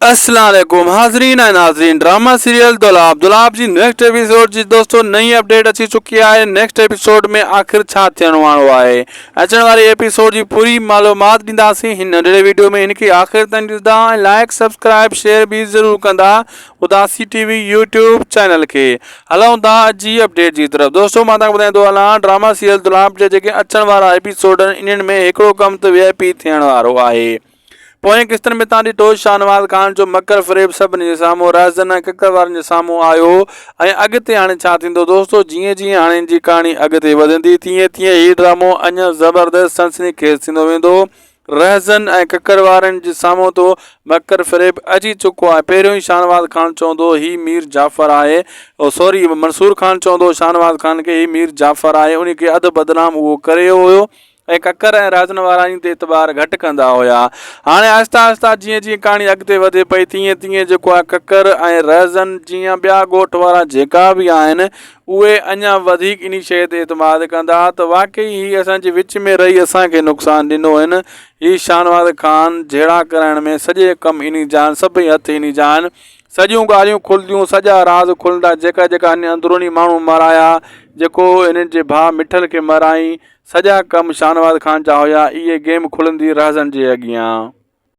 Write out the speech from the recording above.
اسلام عليڪم حاضرين ۽ ناظرين ڊراما سيريل دولاب دولاب جي نيڪسٽ ايپيسوڊ جي دوستو نئين اپڊيٽ اچي چڪي آهي نيڪسٽ ايپيسوڊ ۾ آخر ڇا ٿيڻ وارو آهي اچڻ واري ايپيسوڊ جي پوري معلومات ڏينداسين هن ننڍڙي ويڊيو ۾ هن کي آخر تائين ڏسندا ۽ لائڪ سبسڪرائب شيئر به ضرور ڪندا اداسي ٽي وي يوٽيوب چينل کي هلون ٿا اڄ جي اپڊيٽ جي طرف دوستو مان توهان کي ٻڌائيندو هلان ڊراما سيريل دولاب جا جيڪي اچڻ وارا ايپيسوڊ آهن انهن ۾ هڪڙو ڪم ته وي آء پي ٿيڻ وارو آهي پوئين قسطن ۾ تان ڏٺو شاهنواز خان جو مڪر فريب سڀني جي سامهون رهزن ۽ ڪڪر وارن جي سامهون آيو ۽ اڳتي هاڻي ڇا ٿيندو دوستو جيئن جيئن هاڻي جي ڪهاڻي اڳتي وڌندي تيئن تيئن هي ڊرامو اڃا زبردست سنسني خيز ٿيندو ويندو رهزن ۽ ڪڪر وارن جي سامهون تو مڪر فريب اچي چڪو آهي پهريون ئي شاهنواز خان چوندو هي مير جعفر آهي او سوري منصور خان چوندو شاهنواز خان کي هي مير جعفر آهي ان کي اڌ بدنام اهو ڪري هيو ۽ ڪڪر ۽ رازن وارن تي اعتبار گهٽ ڪندا هيا. هاڻي آهسته آهسته جيئن جيئن ڪهاڻي اڳتي وڌي پئي تيئن تيئن جيڪو آهي ڪڪر ۽ رهزن جيئن ٻيا ڳوٺ وارا جيڪا به آهن اهي اڃا وڌيڪ انهي شيء تي اعتماد ڪندا ته واقعي هي اسان جي وچ ۾ رهي اسان کي نقصان ڏنو هن هي شاهنواز خان جهيڙا ڪرائڻ ۾ سڄي ڪم انهي جا آهن سڀئي هٿ انهي جا آهن سڄيون ڳالهيون کلنديون سڄا راز کلندا جيڪا جيڪا هن اندروني ماڻهو مرايا جيڪو هنن جي ڀاء مٺل کي مارائين سڄا ڪم شاهنواز خان جا هيا اهي گيم کلندي رهزن جي اڳيان.